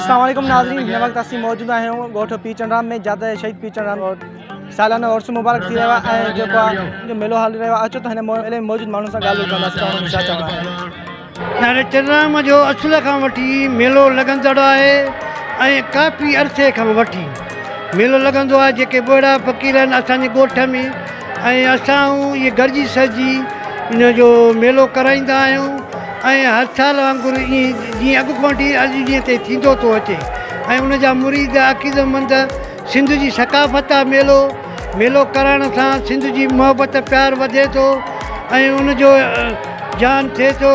اسلام عليڪم ناظرين هن وقت اسين موجود آهيون ڳوٺ پير چنڊرام ۾ جاتي شهيد پير چنڊرام سالانه عرس مبارڪ ٿي رهيو آهي ۽ جيڪو آهي ميلو هلي رهيو آهي اچو ته هن ميلي ۾ موجود ماڻهن سان ڳالهه ٻولهه ڪنداسين ته انهن جو ڇا چوڻ آهي. ناري چنڊرام جو اصل کان وٺي ميلو لڳندڙ آهي ۽ ڪافي عرصي کان وٺي ميلو لڳندو آهي جيڪي ٻوڙا فقير آهن اسان جي ڳوٺ ۾ ۽ اسان اهي گڏجي سڏجي ان جو ميلو ڪرائيندا آهيون ۽ هر سال وانگر ائين جيئن اڳ کان وٺي اڄ ڏينهن تائين ٿيندو ٿو اچي ۽ ان جا مريد عقيدتمند سنڌ جي ثقافت آ ميلو ميلو ڪرائڻ سان سنڌ جي محبت پيار وڌي ٿو ۽ ان جو جان ٿئي ٿو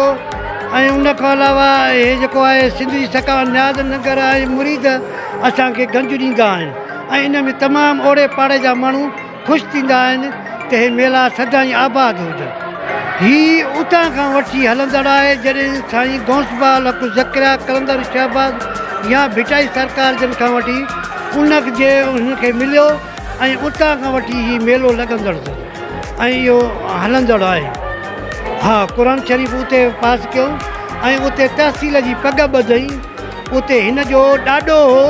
۽ ان کان علاوه هي جيڪو آهي سنڌ جي ثقافت نياز ننگر ۽ مريد اسان کي گنج ڏيندا آهن ۽ ان ۾ تمام اوڙي پاڙي جا ماڻهو خوش ٿيندا آهن ته هي ميلا سدائين آباد هجن. هي اتان کان وٺي هلندڙ آهي جڏهن سائين غوث بهاءالحق ذڪريا قلندر شهباز يا ڀٽائي سرڪار جن کان وٺي ان جي هن کي مليو ۽ اتان کان وٺي هي ميلو لڳندڙ اٿس ۽ اهو هلندڙ آهي. ها قرآن شريف اتي پاس ڪيو ۽ اتي تحصيل جي پڳ ٻڌئين. اتي هن جو ڏاڏو هو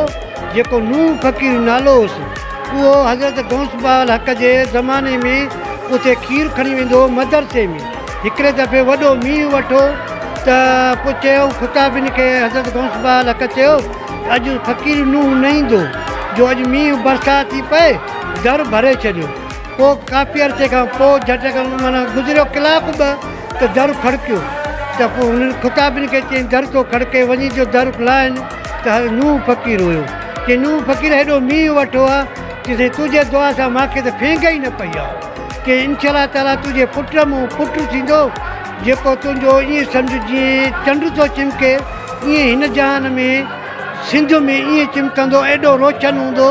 جيڪو نوح فقير نالو هوس. اهو حضرت غوث بهاءالحق جي زماني ۾ اتي کير کڻي ويندو هو مدرسي ۾. هڪڙي دفعي وڏو مينهن وٺو ته پوء چيائون خطابين کي حضرت غوث بهاءالحق چيو ته اڄ فقير نوح نه ايندو جو اڄ مينهن برسات ٿي پئي در ڀري ڇڏيو. پوء ڪافي عرصي کان پوء جهٽ معنيٰ گذريو ڪلاڪ ٻه ته در کڙڪيو ته پوء هنن خطابين کي چيائين در ٿو کڙڪي وڃي جو در کلائين ته نوح فقير هيو. چيائين نوح فقير هيڏو مينهن وٺو آ چي سائين تنهنجي دعا سان مان کي ته ڦينگ ئي نه پئي آ. چيائين انشاء الله تعاليٰ تنهنجي پٽ مون پٽ ٿيندو جيڪو تنهنجو ائين سمجهه جيئن چنڊ ٿو چمڪي ائين هن جهان ۾ سنڌ ۾ ائين چمڪندو ايڏو روشن هوندو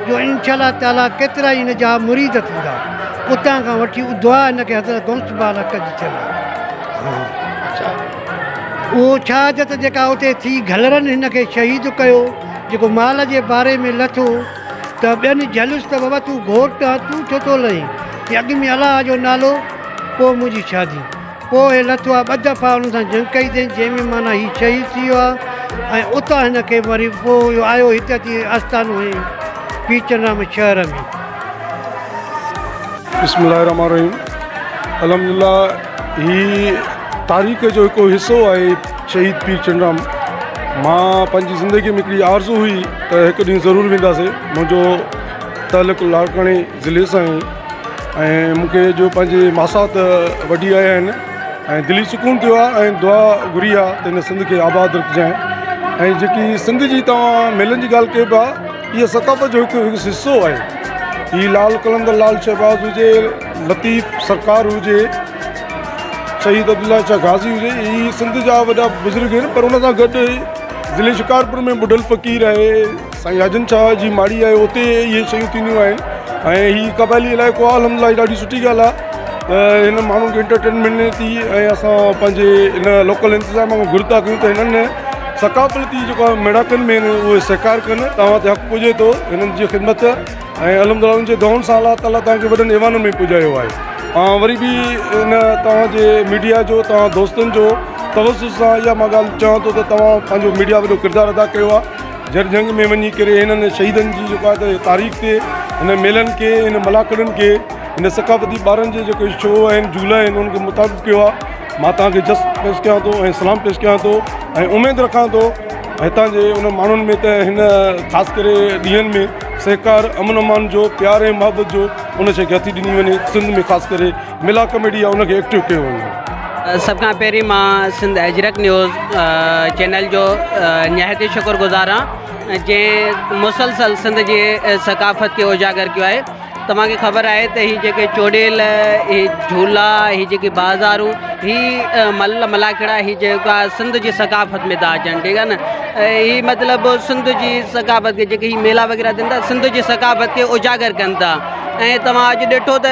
جو انشاء الله تعاليٰ ڪيترائي هن جا مريد ٿيندا. اتان کان وٺي اها دعا هن کي حضرت غوث بارڪ جي ٿيل آهي. اهو شهادت جيڪا اتي ٿي گهلرن هن کي شهيد ڪيو جيڪو مال جي باري ۾ لٿو ته ٻين جهليس ته بابا تون گهوٽ آن تون ڇو ٿو لهين چي اڳ ۾ الله جو نالو پوء منهنجي شادي. پوء هي لٿو آ ٻه دفعا ان سان جنگ ڪئي اٿئين جنهن ۾ معنيٰ هي شهيد ٿي ويو آ ۽ اتان هن کي وري پوء اهو آيو هتي اچي آستانو هنيائين پيچنرام شهر ۾. بسم الله الرحمن الرحيم الحمدلله هي تاريخ جو هڪ حصو آهي شهيد پير چنرام مان پنهنجي زندگي ۾ هڪڙي آرزو هئي ته هڪ ڏينهن ضرور وينداسي منهنجو تعلق لاڙڪاڻي ضلعي سان آهي ۽ مون کي جو پنهنجي ماسات وڍي آيا آهن ۽ دلي سڪون ٿيو آهي ۽ دعا گهري آهي ته هن سنڌ کي آباد رکجانء ۽ جيڪي سنڌ جي توهان ميلن جي ڳالهه ڪيو پيا اها ثقافت جو هڪ حصو آهي هي لال قلندر لال شهباز هجي لطيف سرڪار هجي شهيد عبدالله شاهه غازي هجي هي سنڌ جا وڏا بزرگ آهن پر ان سان گڏ ضلعي شڪارپور ۾ ٻڍل فقير آهي سائين حاجن شاهه جي ماڙي آهي اتي اهي شيون ٿينديون آهن ۽ هي قبائلي علائقو آهي الحمد لله ڏاڍي سٺي ڳالهه آهي ته هن ماڻهن کي انٽرٽينمينٽ ملي ٿي ۽ اسان پنهنجي هن لوڪل انتظام کان گهر ٿا ڪيون ته هنن ثقافتي جيڪو آهي ميڙاڪن ۾ اهي سهڪار ڪن توهان تي حق پڄي ٿو هنن جي خدمت ۽ الحمد لله انهن جي دعائن سان الله تعالي توهان کي وڏن ايوانن ۾ پڄايو آهي ۽ وري به ان توهان جي ميڊيا جو توهان دوستن جو توسط سان اها مان ڳالهه چوان ٿو ته توهان پنهنجو ميڊيا وڏو ڪردار ادا ڪيو آهي جر جهنگ ۾ وڃي ڪري هنن شهيدن جي جيڪو آهي ته تاريخ تي هن ميلن کي هن ملاکڙن کي هن ثقافتي ٻارن جي جيڪي شو آهن جهولا آهن انهن کي متعارف ڪيو آهي مان توهان کي جس پيش ڪيان ٿو ۽ سلام پيش ڪيان ٿو ۽ اميد رکان ٿو هتان جي ان ماڻهن ۾ ته هن خاص ڪري ڏينهن ۾ سهڪار امن امان جو پيار ۽ محبت جو ان شي کي هٿي ڏني وڃي سنڌ ۾ خاص ڪري ملا ڪميڊي آهي ان کي ايڪٽو ڪيو وڃي. سڀ کان پهرين مان سنڌ اجرڪ نيوز چينل جو نهايت ئي شڪر گذار آهيان جنهن مسلسل سنڌ جي ثقافت کي اجاگر ڪيو آهي توهان کي خبر آهي ته هي جيڪي چوڏيل هي جهولا هي جيڪي بازارون هي مل ملاکڙا هي جيڪا سنڌ جي ثقافت ۾ ٿا اچن ٺيڪ آهي نه هي مطلب سنڌ جي ثقافت کي جيڪي هي ميلا وغيره ٿين ٿا سنڌ جي ثقافت کي اجاگر ڪن ٿا ۽ توهان اڄ ڏٺو ته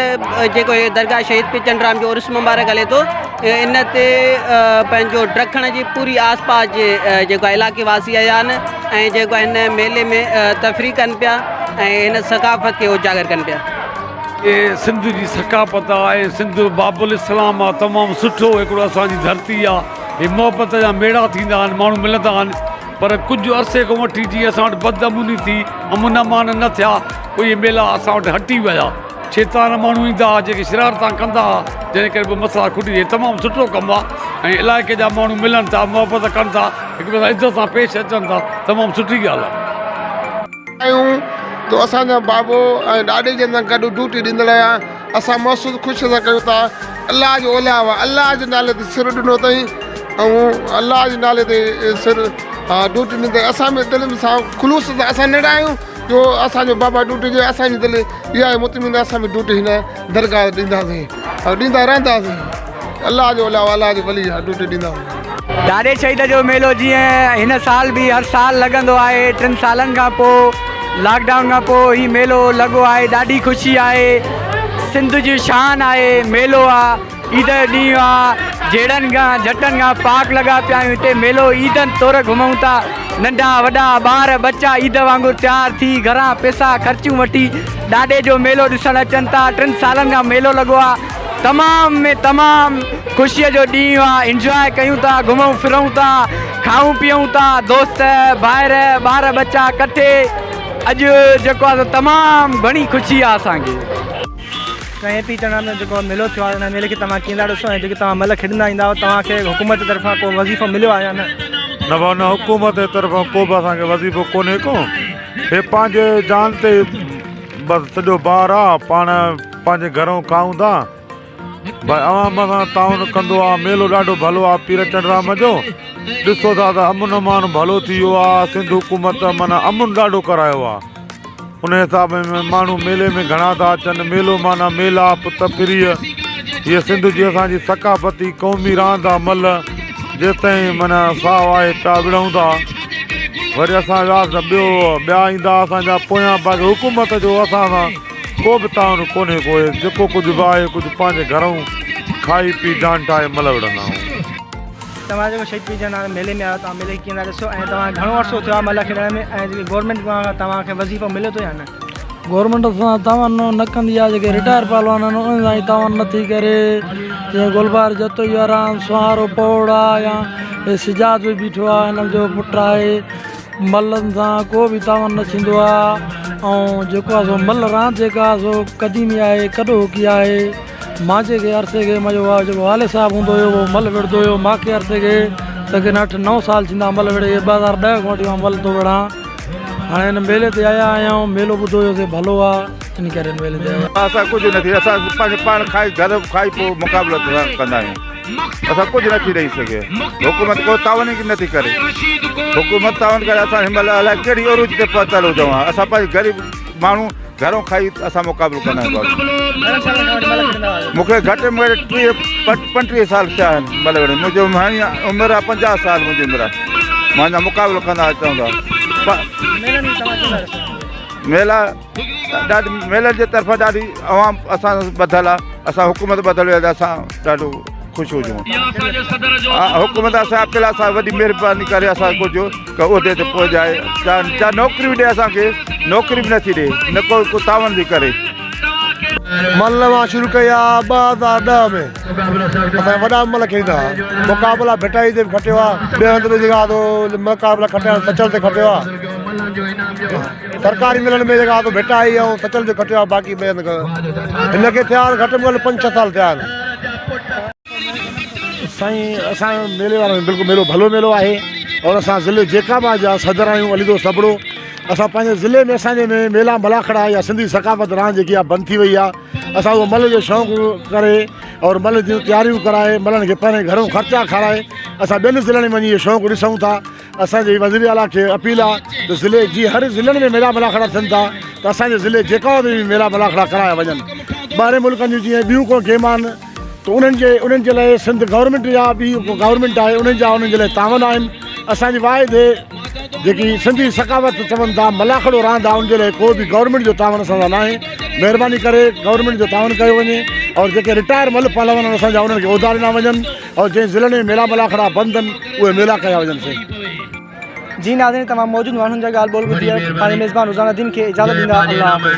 جيڪو هي درگاهه شهيد پير چنڊرام جو عرس مبارڪ هلي ٿو ان تي پنهنجو ڊکڻ جي پوري آس پاس جي جيڪو علائقي واسي آيا آهن ۽ جيڪو هن ميلي ۾ تفريح ڪن پيا ۽ هن ثقافت کي اجاگر ڪن پيا. هي سنڌ جي ثقافت آ ۽ سنڌ باب الاسلام آ تمام سٺو هڪڙو اسان جي ڌرتي آ هي محبت جا ميڙا ٿيندا آهن ماڻهو ملندا آهن. پر ڪجهه عرصي کان وٺي جيئن اسان وٽ بدامني ٿي، امن امان نه ٿيا، پوء اهي ميلا اسان وٽ هٽي ويا. شيطان ماڻهو ايندا ها جيڪي شرارتان ڪندا ها، جنهن ڪري به مسئلا کٽي ويا. تمام سٺو ڪم آهي ۽ علائقي جا ماڻهو ملن ٿا، محبت ڪن ٿا، هڪ ٻئي سان عزت سان پيش اچن ٿا، تمام سٺي ڳالهه آهي. آهيون ته اسان جا بابو ۽ ڏاڏي جن سان گڏ ڊيوٽي ڏيندڙ آهيان اسان محسوس خوشي سان ڪيون ٿا الله جو اولياء هئا الله جي نالي تي سر ڏنو اٿئي ۽ الله جي نالي تي سر ڊيوٽي ڏني اٿئي اسان به دل سان خلوص سان اسان ننڍا آهيون جو اسان جو بابا ڊيوٽي ڏي اسان جي دل اها آهي مطمئن اسان به ڊيوٽي هن درگاهه تي ڏينداسين ۽ ڏيندا رهنداسين الله جو اولياء الله جو ولي آهي ڊيوٽي ڏينداسين. ڏاڏي شهيد جو ميلو جيئن هن سال به هر سال لڳندو آهي ٽن سالن کان پوء لاڪ ڊائون کان پوء هي ميلو لڳو آهي ڏاڍي خوشي آهي سنڌ جي شان آهي ميلو آ عيد جو ڏينهن آ جهيڙن کان جهٽن کان پاڪ لڳا پيا آهيون هتي ميلو عيدن طور گهمون ٿا ننڍا وڏا ٻار ٻچا عيد وانگر تيار ٿي گهران پيسا خرچيون وٺي ڏاڏي جو ميلو ڏسڻ اچن ٿا ٽن سالن کان ميلو لڳو آ تمام ۾ تمام خوشي جو ڏينهن آ انجواء ڪيون ٿا گهمون ڦرون ٿا کائون پيئون ٿا دوست ڀائر ٻار ٻچا ڪٺي اڄ جيڪو آ سو تمام گهڻي خوشي آ اسان کي. ڪنهن پي چڻا ۾ جيڪو ميلو ٿيو آهي ان ميلي کي توهان ڪيئن ٿا ڏسو ۽ جيڪي توهان ملهه کيڏندا ايندا آهيو توهان کي حڪومت جي طرفان ڪو وظيفو مليو آهي يا نه؟ نه ڀاء نه حڪومت جي طرفان ڪو به اسان کي وظيفو ڪونهي ڪو هي پنهنجي جان تي بس سڄو بار آ پاڻ پنهنجي گهرون کائون ٿا ڀائي عوام سان تعاون ڪندو آ ميلو ڏاڍو ڀلو آ پير چنڊرام جو ڏسو ٿا ته امن امان ڀلو ٿي ويو آ سنڌ حڪومت معنيٰ امن ڏاڍو ڪرايو آ ان حساب ۾ ماڻهو ميلي ۾ گهڻا ٿا اچن. ميلو معنيٰ ميلاپ، تفريح. هيء سنڌ جي اسان جي ثقافتي قومي راند آ ملهه. جيستائين معنيٰ ساهه آهي پيا وڙهون ٿا. وري اسان وياسين ته ٻيو ٻيا ايندا اسان جا پويان باقي حڪومت جو اسان سان ڪو به تعاون ڪونهي ڪو جيڪو ڪجهه به آهي ڪجهه پنهنجي گهرئون کائي پي جان ٺاهي ملهه وڙهندا آهيون. توهان جيڪو شهيد پير جي نالي ميلي ۾ آيو توهان ميلي کي ڪيئن ٿا ڏسو ۽ توهان گهڻو عرصو ٿيو آهي ملهه کيڏڻ ۾ ۽ جيڪي گورنمينٽ کان توهان کي وظيفو ملي ٿو يا نه؟ گورنمينٽ سان تعاون نه ڪندي آهي جيڪي رٽائر پهلوان آهن انهن سان ئي تعاون نه ٿي ڪري جيئن گلبهار جتوئي وارا آهن سهارو پوڙ آهي يا هي سجاد به بيٺو آهي هن جو پٽ آهي ملن سان ڪو به تعاون نه ٿيندو آهي ۽ جيڪو آهي سو ملهه راند جيڪا آهي سو قديمي آهي ڪڏهوڪي آهي مانجي کي عرصي کي منهنجو جيڪو والد صاحب هوندو هيو اهو ملهه وڙهندو هيو مانکي عرصي کي تقريبن اٺ نو سال ٿيندا ملهه وڙهي 2010 کان وٺي مان ملهه ٿو وڙهان هاڻي هن ميلي تي آيا آهيون ميلو ٻڌو هيوسي ڀلو آ ان ڪري هن ميلي تي آيا. اسان ڪجهه نه ٿي اسان پنهنجو پاڻ کائي گهر کائي پوء مقابلو ڪندا آهيون اسان ڪجهه نه ٿي ڏئي سگهي حڪومت ڪو تعاون ئي نه ٿي ڪري حڪومت تعاون ڪري اسان هن مهل الائي ڪهڙي عروج تي پهتل هجون ها اسان پنهنجي غريب ماڻهو گهرون کائي اسان مقابلو ڪندا آهيون بابا. مون کي گهٽ ۾ گهٽ 30 35 سال ٿيا آهن ملهه وڙهندي منهنجو هاڻي عمر آهي 50 سال منهنجي عمر آهي مان اڃا مقابلو ڪندا اچون ٿا ميلا ڏاڍي ميلن جي طرفان ڏاڍي عوام اسان سان ٻڌل آهي اسان حڪومت ٻڌل هجي ته اسان ڏاڍو خوش هجون حڪومت اسان اپيل اسان وڏي مهرباني ڪري اسان ڪجهه ڪو عهدي تي پهچائي چا نوڪري به ڏي اسان کي نوڪري به نٿي ڏي نه ڪو ڪو تعاون ٿي ڪري. ملهه مان شروع ڪئي آ 2010 ۾ اسان وڏا ملهه کيڏندا ها مقابلا ڀٽائي تي به کٽيو آ ٻئي هنڌ به جيڪا تو مقابلا کٽيا سچل تي کٽيو آ سرڪاري ملهن ۾ جيڪا تو ڀٽائي ۽ سچل تي کٽيو آ باقي ٻئي هنڌ هن کي ٿيا آهن گهٽ ۾ گهٽ پنج ڇهه سال ٿيا آهن. سائين اسان جو ميلي وارو بلڪل ميلو ڀلو ميلو آهي اور اسان ضلعي جيڪب آباد جا صدر آهيون علي دوست ابڙو اسان پنهنجي ضلعي ۾ اسان جي ۾ ميلا ملاکڙا يا سنڌي ثقافت راند جيڪي آهي بند ٿي وئي آهي اسان اهو ملهه جو شوق ڪري اور ملهه جون تياريون ڪرائي ملهن کي پنهنجي گهرون خرچا کارائي اسان ٻين ضلعن ۾ وڃي اهو شوق ڏسون ٿا اسان جي وزير اعليٰ کي اپيل آهي ته ضلعي جي هر ضلعن ۾ ميلا ملاکڙا ٿين ٿا ته اسان جي ضلعي جيڪب آباد ۾ به ميلا ملاکڙا ڪرايا وڃن ٻاهرين ملڪن جون جيئن ٻيون ڪو گيم آهن ته انهن جي انهن جي لاء سنڌ گورنمينٽ يا ٻي گورنمينٽ آهي انهن جا انهن جي لاء تعاون آهن اسان جي واحد جيڪي سنڌي ثقافت چون ٿا ملاکڙو راند آهي ان جي لاء ڪو به گورنمينٽ جو تعاون اسان سان ناهي مهرباني ڪري گورنمينٽ جو تعاون ڪيو وڃي اور جيڪي رٽائر مل پهلوان آهن اسان جا انهن کي عهدا ڏنا وڃن اور جنهن ضلعن ۾ ميلا ملاکڙا بند آهن اهي ميلا ڪيا وڃن سائين. جي ناظرين توهان موجود ماڻهن جا ڳالهه ٻولهه ٻڌي پنهنجي ميزبان روزانه دين کي اجازت ڏيندا الله حافظ.